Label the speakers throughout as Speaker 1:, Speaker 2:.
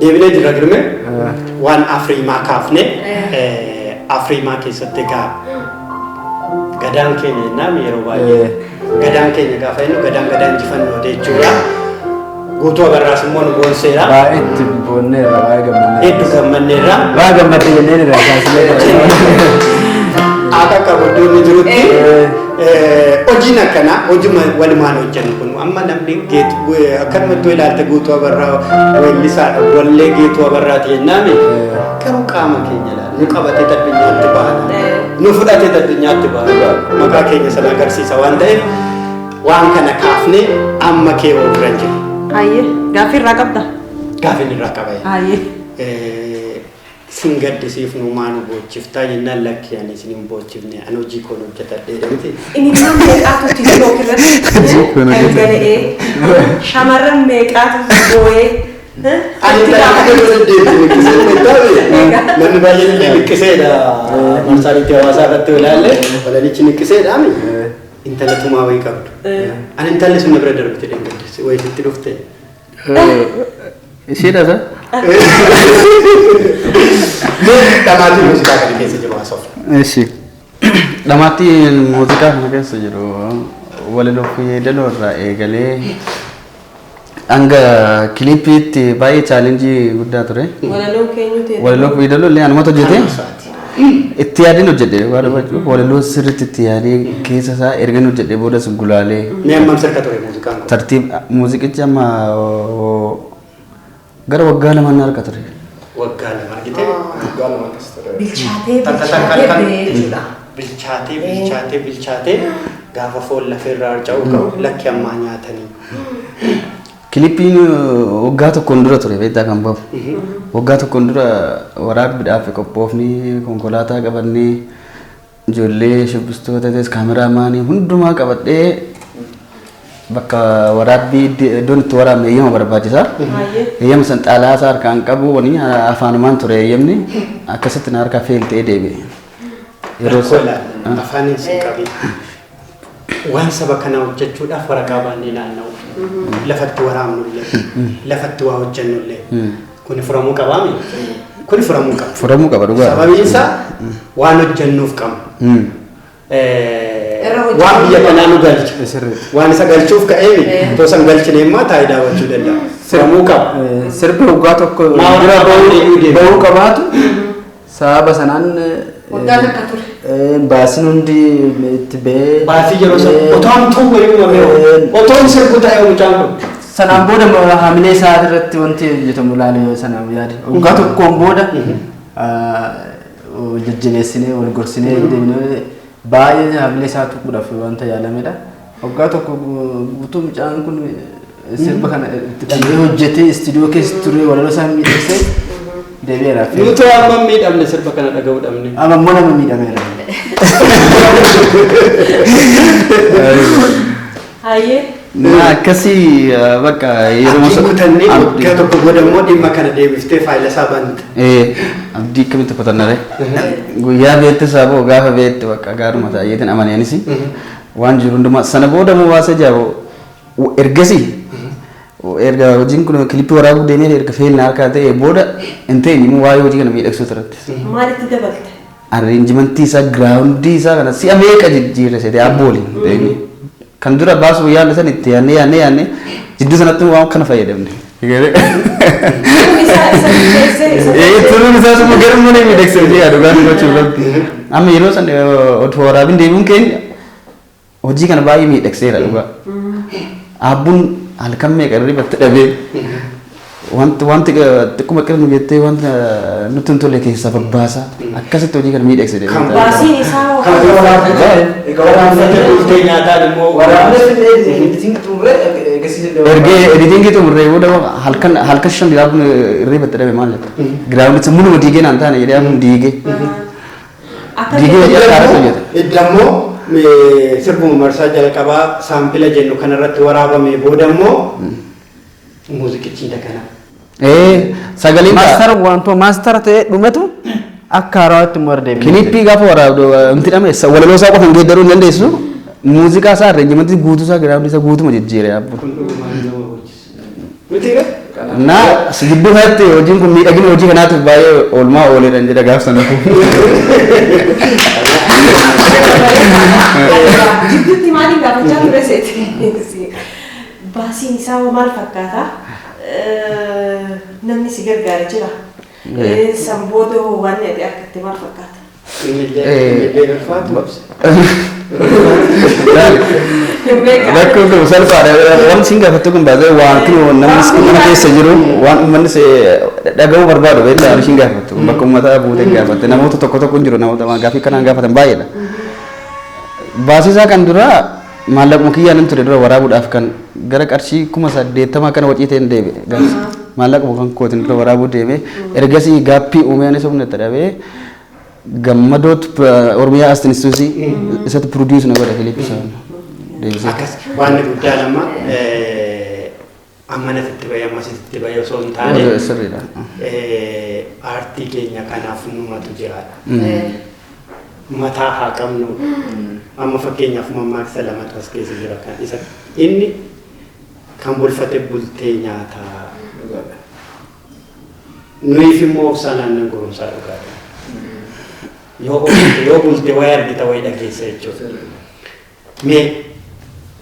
Speaker 1: Deebinee jirra Girmee. Waan Afriimaa kaafne Afriimaa keessatti egaa gadaan keenya jennaan yeroo baay'ee gadaan keenya gaafa jennu gadaan gadaa injifannoo jechuudha. Guutuu Abarraas immoo nu boonseera.
Speaker 2: Baay'ee itti boonneerra, baay'ee gammanneerra.
Speaker 1: Hedduu gammanneerra.
Speaker 2: Baay'ee gammadde jenneen irraa kaasnee.
Speaker 1: Akka qabu iddoo inni jirutti hojiin akkanaa hojii walumaan hojjennu kun amma namni akkanumatti ilaalte Guutuu Abarraa weellisaadha, wallee Geetuu Abarraati jennaami, garuu qaama keenya ilaala, nu qabatee addunyaatti bahana, nu fudhatee addunyaatti bahana, maqaa keenya sana agarsiisa waan ta'eef waan kana kaafnee amma kee bira hin jiru.
Speaker 3: Hayyee, gaaffii irraa qabda?
Speaker 1: Gaaffiin irraa qaba.
Speaker 3: Hayyee.
Speaker 1: Sin gaddisiifnu maa nu boochiftaa jennaan, lakki, ani isin hin boochifne, ani hojii koon hojjetadhee miti.
Speaker 3: Imimmaan meeqaatu TikTok irratti dhangala'ee, shamarran meeqaatu boo'ee?
Speaker 1: Ani tajaajila deddeebiin niqqisee beektaa, namni baay'een illee niqqiseedha. Marsariitii hawaasaa irratti yoo ilaalle walalichi niqqiseedha mi? Intala tumaa wayii qabdu. Ani intalli sun na bira darbite dhangaddisi wayii sitti dhufte.
Speaker 4: Isheedha isa?
Speaker 1: Mee dhamaatii muuziqaa kana keessa jiru haasofna.
Speaker 4: Eshi. Dhamaatiin muuziqaa kana keessa jiru walaloo fi yeedaloo irraa eegalee hanga kiliipiitti baay'ee challenge guddaa ture.
Speaker 3: Walaloo keenyu ta'e.
Speaker 4: Walaloo fi yeedaloo illee anumatu hojjete.
Speaker 1: Isaati.
Speaker 4: Itti yaadeen hojjedhe, waan hubachuuf walaloo sirriitti itti yaadee keessa isaa ergan hojjedhe boodas gulaalee.
Speaker 1: Mee hammam sirka ture muuziqaan kun?
Speaker 4: Tartiib muuziqichi amma gara waggaa 2 harka ture.
Speaker 1: Waggaa 2 argite?
Speaker 2: Waggaa 2 akkas ture.
Speaker 3: Bilchaatee
Speaker 1: Takka takka
Speaker 3: bilchaatee
Speaker 1: halkan
Speaker 3: ba'ee jechuudha.
Speaker 1: Bilchaatee bilchaatee bilchaatee gaafa foon lafeerraa harca'u ka'u, lakki, ammaa nyaatanii.
Speaker 4: Kilippiin waggaa tokkoon dura ture beektaa kan bahu. Waggaa tokkoon dura waraabbiidhaaf qophoofnee, konkolaataa qabannee, ijoollee shubbistoota ta'es kaameraamaanii hundumaa qabadhee bakka waraabbii iddoon itti waraabne eeyyama barbaachisa. Eeyyama san xaalaa isaa harkaan qabu, wani afaanumaan ture eeyyamni, akkasitti na harkaa fail ta'ee deebi'e. Yeroo
Speaker 1: Rakkoo ilaalla. Afaaniin sin qabi. Waan saba kanaa hojjechuudhaaf waraqaa baannee naanna'u. Lafatti waraabnullee, lafatti waa hojjennullee. Kuni furamuu qabaami? Kuni furamuu qaba.
Speaker 4: Furamuu qaba dhugaa.
Speaker 1: Sababiin isaa waan hojjennuuf qabna.
Speaker 3: Irra hojjetamuu
Speaker 1: Waan biyya kanaa nu galcha.
Speaker 2: Sirriidha.
Speaker 1: Waan isa galchuuf ka'eemi otoo san galchine immoo taayidaa daawwachuu danda'a. Furamuu qaba.
Speaker 2: Sirbi waggaa tokko
Speaker 1: Maa
Speaker 2: dura
Speaker 1: waraqaa baannee deemu.
Speaker 2: bahuu qabaatu sababa sanaan
Speaker 3: Waggaa takka ture.
Speaker 2: Baasiin hundi itti ba'ee
Speaker 1: Baasii yeroo san otoo hamtuu wayii uumamee, otoo hin sirbu ta'ee mucaan kun.
Speaker 2: Sanaan booda haamilee isaa irratti wanti hojjetamu ilaalee sanaaf yaade. Waggaa tokkoon booda jajjabeessinee wal gorsinee deemnee baay'ee haamilee isaa tuquudhaaf wanta yaalamedha. Waggaa tokko guutuu mucaan kun sirba kana itti dhamee hojjetee, istiidiyoo keessa ture, walaloo isaa miidhagsee deebi'eera.
Speaker 1: Nuti amma miidhamne, sirba kana dhaga'uu dhabne.
Speaker 2: Amma immoo nama miidhameera.
Speaker 3: Hayyee.
Speaker 4: Na akkasii bakka yeroo
Speaker 1: Abdii kutannee waggaa tokko booda immoo dhimma kana deebiftee faayila isaa bante.
Speaker 4: Abdii akkamitti kutannare? Guyyaa beekte isaa boo gaafa beekte bakka gaaruma ta'eetiin amaneenis waan jiru hundumaa sana booda immoo baasee jaabu ergasii erga hojiin kun kilippii waraabuu deemee erga fail na harkaa ta'e booda hin ta'in immoo waa'ee hojii kana miidhagsuu irratti.
Speaker 3: Maalitti dabalte?
Speaker 4: Arrangementii isaa, groundii isaa kana si'a meeqa jijjiirre seete abboo waliin deemee. Kan dura baasuu yaadne san itti yaadnee yaadnee yaadnee jidduu sanatti waan kana fayyadamne.
Speaker 3: Turuun isaa isa bilcheessee isa
Speaker 4: Turuun isaa sun garuu malee miidhagse hojii yaadu gaarii gochuu irratti. Amma yeroo san otoo waraabin deebiin keenya hojii kana baay'ee miidhagseera dhugaa. Abbuun halkan meeqa irribatti dhabee wanti xiqquma qirnu jettee wanta nutti hin tolle keessaa babbaasa, akkasitti hojii kana miidhagse deemee.
Speaker 3: Baasiin isaa hoo?
Speaker 1: Kan waraabbatee bultee nyaataan immoo.
Speaker 2: Waraabne finnee editing xumuree eegasii.
Speaker 4: Ergee editingii xumurree booda halkan halkan 5 abbuun irribatti dhabe, maal jetta? Groundii munuma diigee naan taane jedhee abbuun diigee.
Speaker 3: Akka
Speaker 4: Diigee hojii akka haaraatti hojjete.
Speaker 1: Idda immoo sirbuma marsaa jalqabaa sample jennu kanarratti waraabame booda immoo muuziqichi dagana.
Speaker 4: Sagaleen
Speaker 2: Master wantoo master ta'ee dhumatu akka haarawaatti immoo irra deebi'ee.
Speaker 4: Kilippii gaafa waraabdu wanti dhame walaloo isaa qofa hin geeddaruu hin dandeessu. Muuziqaa isaa, arrangementii guutuu isaa, groundii isaa guutuma jijjiire abbuun.
Speaker 1: Kun dhugumaan nama hojjisa. Miti ree?
Speaker 4: Na gidduu kanatti hojiin kun miidhagina hojii kanaatiif baay'ee oolmaa ooleedhaan jedha gaaf sana.
Speaker 3: Jidduutti maaliin gaafachaa ture seeti? Baasiin isaa hoo maal fakkaata? Namni si gargaara jira. San booda hoo waan ati argatte maal fakkaata?
Speaker 1: Innillee ulfaatu.
Speaker 4: Rakkoon kun salphaadha. Wanti siin gaafattu kun baasee waan kun namni mana keessa jiru waan uummanni dhaga'uu barbaadu beektaa ishiin gaafattu bakka uummataa buutee gaafatte namoota tokko tokko hin jiru namoota gaaffii kanaan gaafatan baay'eedha. Baasisaa kan duraa maallaquma kiyyaan hin ture dura waraabuudhaaf kan gara qarshii 80,000 kana wacii ta'een deebi'e. Maallaquma kan kootiin dura waraabuu deeme ergasii gaappii uumee anis humna itti dhabee gammadoot Oromiyaa Art Institute isatti produce na godhe kilippii sana deebisee.
Speaker 1: Akkas waan guddaan amma amma nasitti bahee amma sitti bahee osoo hin taane
Speaker 4: Sirriidha.
Speaker 1: Aartii keenya kanaaf numatu jiraadha. Mataa haa qabnu. Amma fakkeenyaaf mammaaksa lamatu as keessa jira kan isa inni kan bulfate bultee nyaataa. Nuyiif immoo obsaan aannan goromsaa dhugaadha. Yoo obsite yoo bulte wayi argita wayi dhageessa jechuudha. Mee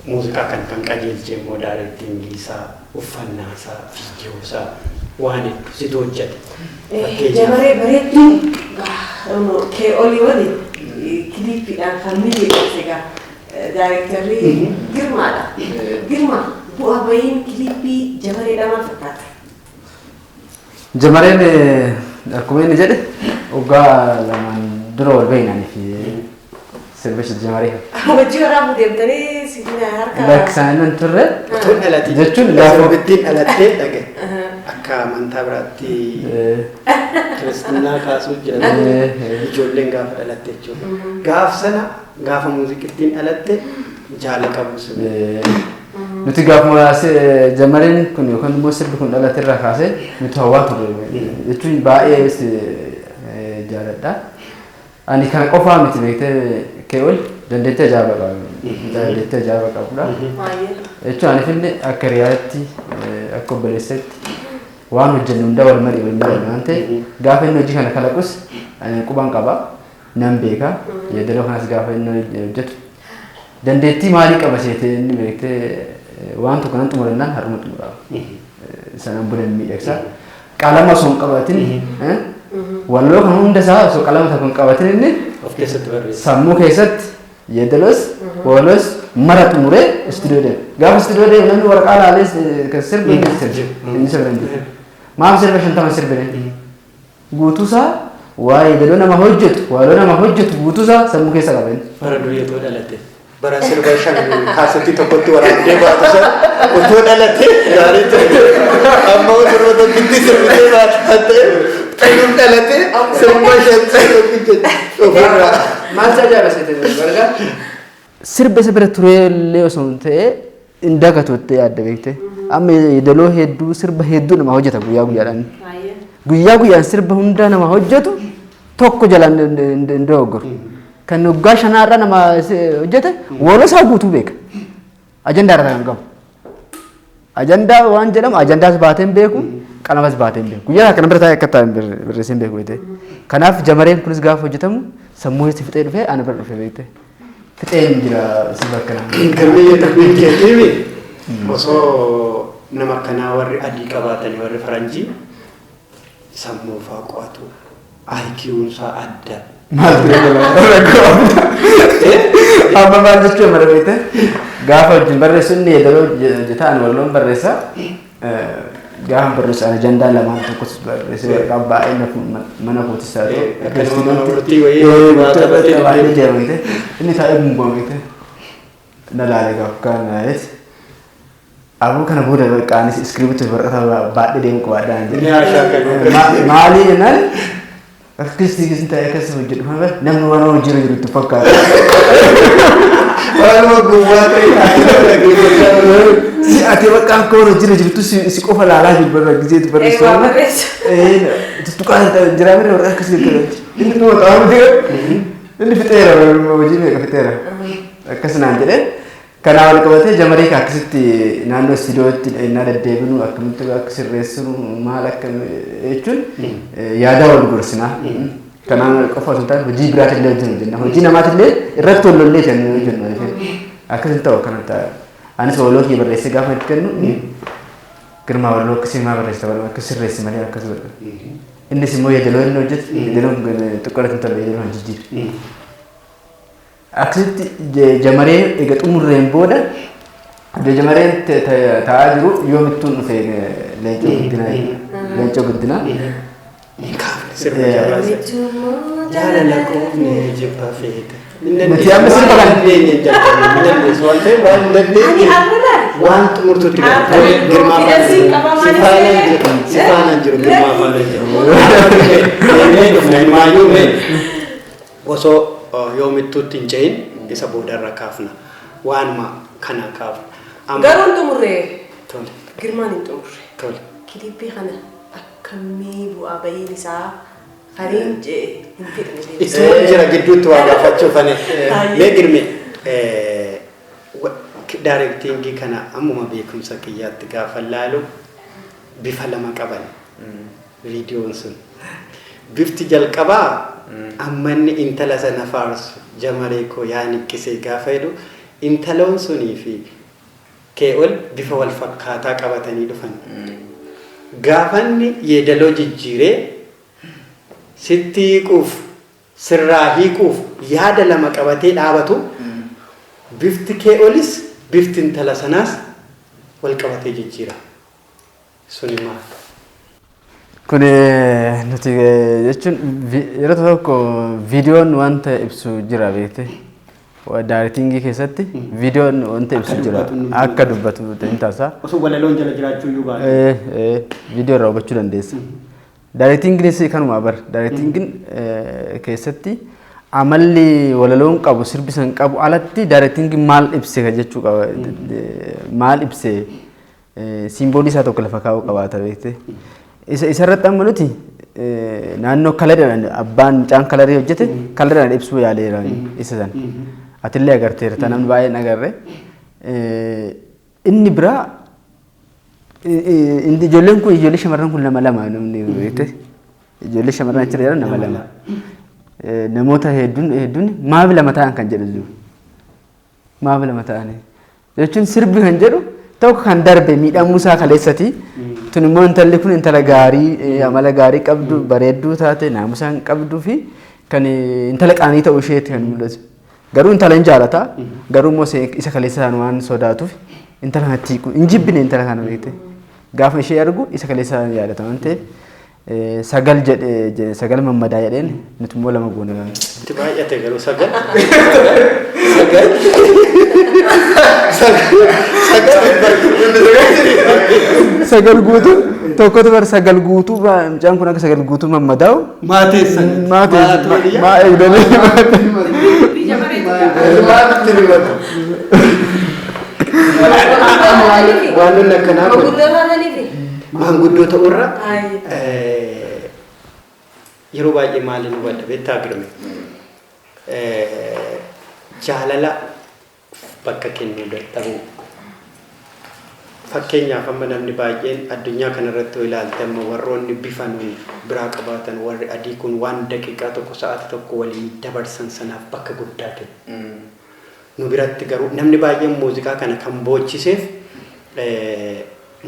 Speaker 1: muuziqaa kan kan qajeelche immoo directingii isaa, uffannaa isaa, viidiyoo isaa waan hedduu situ hojjete. Fakkeenyaaf.
Speaker 3: Jamaree bareedduu kee olii waliin kiliippiidhaan kan miidhagse egaa daayirektarri Girmaadha. Girma, bu'aa bahiin kiliippii Jamareedhaa maal fakkaata?
Speaker 2: Jamareen akkuma inni jedhe waggaa lamaan dura wal beeknanii fi sirbicha Jamaree.
Speaker 3: Hojii waraabuu deemtanii siina harka.
Speaker 2: Bakka isaan hin turre
Speaker 1: Utuu dhalatii
Speaker 2: jechuun gaafa
Speaker 1: sirbittiin dhalattee dhage akka amantaa biraatti kiristinnaa kaasuu jiran ijoolleen gaafa dhalatte jechuudha. Gaaf sana gaafa muuziqittiin dhalatte jaala qabu sun.
Speaker 2: Nuti gaafuma Jamareen kun yookaan immoo sirbi kun dhalate irraa kaasee nuti hawwaa turre jechuun baay'ee jaaladha. Ani kana qofaa miti beektee kee ol dandeettii ajaa'iba qaba. Dandeettii ajaa'iba qabudha. Jechuun ani finne akka hiriyaatti akka obboleessatti waan hojjennu hunda wal marii wal marii waan ta'eef gaafa inni hojii kana kalaqus ani quban qaba nan beeka yeedaloo kanas gaafa inni hojjetu dandeettii maalii qaba seetee inni beektee waan tokko nan xumurannaan har'uma xumura. Sanaan bula miidhagsa. Qalama osoo hin qabatin walloo kan hunda isaa osoo qalama tokko hin qabatin inni
Speaker 1: Of keessatti barreessa.
Speaker 2: Sammuu keessatti yeedaloos waloos mara xumuree istuudiyoo deema. Gaafa istuudiyoo deemu namni waraqaa laalee kan sirbu inni sirbu inni sirba hin jiru. Maaf sirba 50 sirbine? Guutuusaa waa yeedaloo nama hojjetu waloo nama hojjetu guutuusaa sammuu keessa qaba inni.
Speaker 1: Bara durii otoo dhalate. Bara sirba shan kaasetti tokkotti waraabdee baatu sana otoo dhalate gaarii ture. Amma sirba tokkitti sirbitee baatu kan ta'e xanuun dhalate sirba shan tokkitti ofirraa.
Speaker 2: Maal si ajaa'iba seete bargaa? Sirba isa bira turee illee osoo hin ta'e hin dagatu jettee yaadda beekte. Amma yeedaloo hedduu sirba hedduu nama hojjeta guyyaa guyyaadhaan. Guyyaa guyyaan sirba hunda nama hojjetu tokko jalaan hin dogoggoru. Kan waggaa shanaarra nama hojjete waloo isaa guutuu beeka. Ajandaa irraa kan qabu. Ajandaa waan jedhamu ajandaas baatee hin beeku, qalamas baatee hin beeku. Guyyaa kana bira taa'ee akka taa'e barreessee hin beeku beekte. Kanaaf Jamareen kunis gaafa hojjetamu sammuu itti fixee dhufee ana bira dhufe beekte. Fixeen jira sirba akkanaa.
Speaker 1: Garbiyyee dubbiin keetiimi osoo nama akkanaa warri adii qabaatanii warri faranjii sammuu faa qo'atu IQ'n isaa adda.
Speaker 2: Maal ture rakkoo amma maal jechuun mara beekte gaafa wajjin barreessu inni yeedaloo hojjeta ani walloon barreessa gaafa barreessu ani ajandaa lamaan tokkos barreessee waraqaa baay'ee mana kootis haa ta'u
Speaker 1: Akka nama mana murtii wayii waa taphatee
Speaker 2: baay'ee jira beekte inni taa'ee gunguma beekte na laale gaafa kaan laaleet aboo kana booda bakka anis iskiriiptii waraqaa baadhee deemu qabaadhaan jedhe.
Speaker 1: Ni haashaa kan
Speaker 2: Maalii jennaan akkasitti keessatti taa'ee akkasii hojjedhu kana namni waan hojiirra jiru itti fakkaata.
Speaker 1: Waanuma gowwaa ta'e
Speaker 2: Si ati bakka akka waan hojiirra jirtu si qofa laalaa jiru barra gizeetu barreessu.
Speaker 3: Waa barreessu.
Speaker 2: Tuttuqaa jira mirga waraqaa akkasii jira. Inni dhuma qaama jira. Inni fixeera hojii meeqa fixeera. Akkas naan jedhee Kanaa wal qabatee jamaree akkasitti naannoo istiidiyootti innaa deddeebinu akkamitti akka sirreessinu maal akka jechuun yaada wal gorsinaa. Kanaan qofa osoo hin taane hojii biraatillee hojjennu jenna. Hojii namaatillee irratti wal lollee kan hojjennu. Akkas hin ta'u akkana ta'a. Anis walaloo kiyya barreessee gaafa itti kennu Girmaa walaloo akkasii maa barreessita walaloo akkas sirreessi malee akkas godha. Innis immoo yeedaloo inni hojjetu yeedaloon kun xiqqoo irratti hin tolle yeedaloo hin jijjiirre. Akkasitti jamaree eega xumurreen booda iddoo jamareen taa'aa jiru yoomittuun dhufe Leencoo Guddinaa jechuudha. Leencoo Guddinaa.
Speaker 1: Hin kaafne sirba jabaa isa. Jaalala quufne jibba feete.
Speaker 2: Nuti amma sirba kana-
Speaker 1: Hin dandeenye hin jalqabne hin dandeessu waan ta'eef waan hin
Speaker 3: Ani
Speaker 1: dandeenye.
Speaker 3: har'a laal.
Speaker 1: Waan xumurtutti
Speaker 3: Ah,
Speaker 1: tole Girmaa faana
Speaker 3: confidence
Speaker 1: jiru.
Speaker 3: qaba
Speaker 1: Si
Speaker 3: malee.
Speaker 1: faana hin jiru. Si faana hin jiru Girmaa faana hin jiru. Deemnee dhufna ilmaayyuu mee osoo yoomittuutti hin ce'in isa boodarra kaafna. Waanuma kana kaafna. Amma
Speaker 3: Garuu hin xumurre.
Speaker 1: tole
Speaker 3: Girmaan hin xumurre.
Speaker 1: tole.
Speaker 3: Kilippii kana akkamii bu'aa bahiin isaa kariin je'e hin fixne deebisee.
Speaker 1: Ittuma jira gidduutti waa gaafachuuf ani. Mee Girme daarektiingii kana ammuma beekumsa kiyyaatti gaafa laalu bifa lama qaban viidiyoon sun. Bifti jalqabaa amma inni intala sana faarsu jamaree koo yaa niqqisee gaafa jedhu intaloon sunii fi kee ol bifa wal fakkaataa qabatanii dhufan. Gaafanni yeedaloo jijjiiree sitti hiikuuf sirraa hiikuuf yaada lama qabatee dhaabatu bifti kee olis bifti intala sanaas wal qabatee jijjiira. Suni maal?
Speaker 2: Kun nuti jechuun yeroo tokko viidiyoon wanta ibsu jira beekte. Daarektiingii keessatti viidiyoon wanta ibsu
Speaker 1: Akka
Speaker 2: jira.
Speaker 1: dubbatu nuti
Speaker 2: Akka dubbatu hin taasisa.
Speaker 1: Osoo walaloon jala jiraachuu iyyuu baate.
Speaker 2: Viidiyoo irraa hubachuu dandeessa. Daarektiingiinis kanuma bar. Daarektiingiin keessatti amalli walaloon qabu sirbi san qabu alatti daarektiingiin maal ibse kan jechuu qaba. Maal ibse siimboolii isaa tokko lafa kaa'uu qabaata beekte. Isa isarratti amma nuti naannoo kalariidhaan abbaan mucaan kalarii hojjete kalariidhaan ibsuu yaaleera isa sana. Atillee agarteerta namni baay'een agarre. Inni biraa inni ijoolleen kun ijoollee shamarran kun lama lama namni beekte. Ijoollee shamarran achirra jiran nama lama. Namoota hedduun hedduun maaf lama ta'an kan jedhu jiru. Maaf lama ta'ani? Jechuun sirbi kan jedhu tokko kan darbe miidhamuu isaa kaleessati. Tun immoo intalli kun intala gaarii amala gaarii qabdu bareedduu taate naamusa hin qabduu fi kan intala qaanii ta'uu isheeti kan mul'atu. Garuu intala hin jaalata. Garuu immoo isa kaleessa isaan waan sodaatuuf intala kanatti hiiku hin jibbine intala kana beekte. Gaafa ishee argu isa kaleessa isaan yaadata waan ta'eef sagal jedhe sagal mammadaa jedheen nuti immoo lama goone.
Speaker 1: Itti baay'ate garuu sagal. Sagal. Sagal.
Speaker 2: Sagal guutuu tokkotu bar sagal guutuu mucaan kun akka sagal guutuu mammadaa'u.
Speaker 1: Maateessan.
Speaker 2: Maateessan. Maa eegdanii.
Speaker 4: Maalitti himatu?
Speaker 1: Waan nunni akkanaa kun
Speaker 3: Maguddoo taataniifi.
Speaker 1: maanguddoo ta'urra
Speaker 3: Ayi.
Speaker 1: yeroo baay'ee maaliin hubadha beektaa Girme? Jaalala bakka kennuu dadhabuu. Fakkeenyaaf amma namni baay'een addunyaa kanarratti yoo ilaalte amma warroonni bifa nuyi biraa qabaatan warri adii kun waan daqiiqaa tokko sa'aatii tokko waliin dabarsan sanaaf bakka guddaa kennu. Nu biratti garuu namni baay'een muuziqaa kana kan boochiseef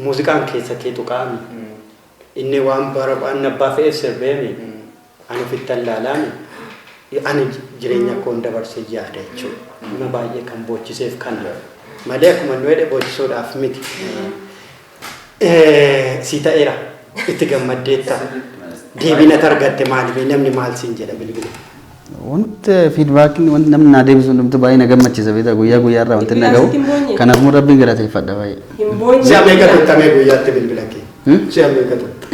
Speaker 1: muuziqaan keessa kee tuqaami. Inni waan bara waan abbaa fe'eef sirbeemi. Ani ofitti allaalaami. Ani jireenya koon dabarsee yaada jechuudha. Nama baay'ee kan boochiseef kana. Malee akkuma nu jedhe boochisuudhaaf miti. Si ta'eera itti gammaddeetta. Deebiin ati argatte maali? Namni maal siin jedha bilbila?
Speaker 4: Wanti feedbackiin wanti namni naa deebisu hundumtu baay'ee na gammachiisa beektaa guyyaa guyyaarraa wanti na gahu.
Speaker 3: Bilbilaan sitti hin boonye?
Speaker 4: Kanaafuu rabbiin galateeffadha baay'ee.
Speaker 3: Hin boonye.
Speaker 1: Si'a meeqa tuttamee guyyaatti bilbila kee?
Speaker 5: Si'a meeqa tuttu?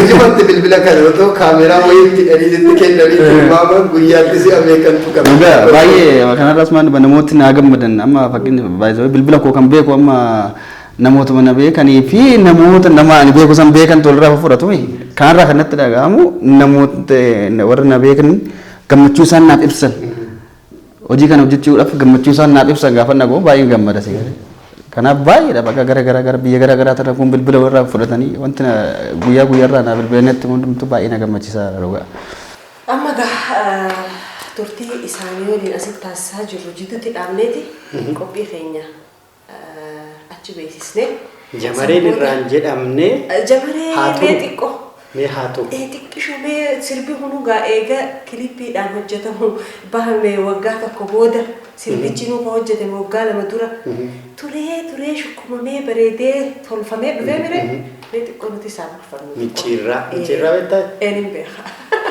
Speaker 5: Ijumatti bilbila kana otoo kaameeraa wayiitti hidhanii sitti kennanii tilmaaman guyyaatti si'a meeqantu qaba.
Speaker 4: Dhugaa baay'ee kanarraas maal namooti naa gammadan amma fakkeenya baay'ee bilbila koo kan beeku amma namootuma na beekanii fi namoota nama ani beeku san beekan tolirraa fudhatu kanarraa kan natti dhaga'amu namoota warra na beekan gammachuu isaan naaf ibsan. Hojii kana hojjechuudhaaf gammachuu isaan naaf ibsan gaafa nagoo baay'een gammada si galee. Kanaaf baay'eedha bakka gara gara gara biyya gara garaa irra kun bilbila warraa fudhatanii wanti guyyaa guyyaarraa naa bilbilanitti hundumtuu baay'ee na gammachiisa dhugaa.
Speaker 3: Amma gaa turtii isaanii waliin asitti taasisaa jirru jidduutti dhaabneeti qophii keenya achi beeksisnee.
Speaker 1: Jamareen irraan jedhamne
Speaker 3: Jamaree
Speaker 1: haa
Speaker 3: mee
Speaker 1: turu.
Speaker 3: xiqqoo.
Speaker 1: Mee haa turu.
Speaker 3: Xiqqishuu mee sirbi kunuu gaa eega kilippiidhaan hojjetamu bahame waggaa tokko booda sirbichi nuu ka hojjetame waggaa 2 dura turee turee shukkumamee bareedee tolfamee dhufee mire mee xiqqoo nuti isaan bulfannu.
Speaker 1: Micciirraa. Micciirraa beektaa?
Speaker 3: Een hin beeka.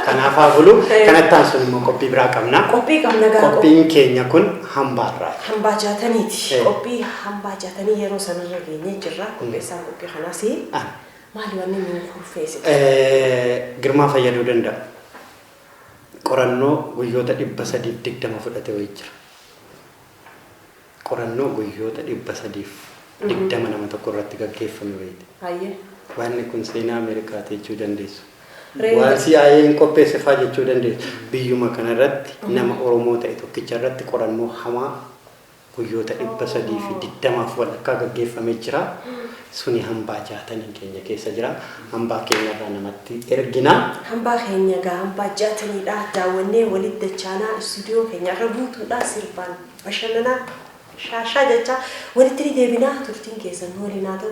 Speaker 1: Kanaaf haa bulu. Kanatti aansuun immoo qophii biraa qabna.
Speaker 3: Qophii qabna gaa.
Speaker 1: Qophiin keenya kun hambaarraa.
Speaker 3: Hambaa jaataniiti. Qophii hambaa jaatanii yeroo sanarra geenyee jirra. Qopheessaan qophii kanaas maali wanni nuun kurfeessite?
Speaker 1: Girmaa fayyaduu danda'a. Qorannoo guyyoota 320 fudhate wayii jira. Qorannoo guyyoota 320 nama tokko irratti gaggeeffame wayiiti.
Speaker 3: Hayyee.
Speaker 1: Wanni kun seenaa Ameerikaati jechuu dandeessu. Waan CIA'n qopheesse fa'aa jechuu dandeessu. Biyyuma kanarratti nama Oromoo ta'e tokkicha irratti qorannoo hamaa guyyoota 320f walakkaa gaggeeffamee jira. Suni hambaa jaatanii keenya keessa jira. Hambaa keenya irraa namatti ergina.
Speaker 3: Hambaa keenya gaa hambaa jaataniidha. Daawwannee walitti dachaanaa istuudiyoo keenya irra guutuudha sirbaan bashannanaa shaashaa jechaa walitti ni deebinaa turtiin keessan nu waliin haa ta'u.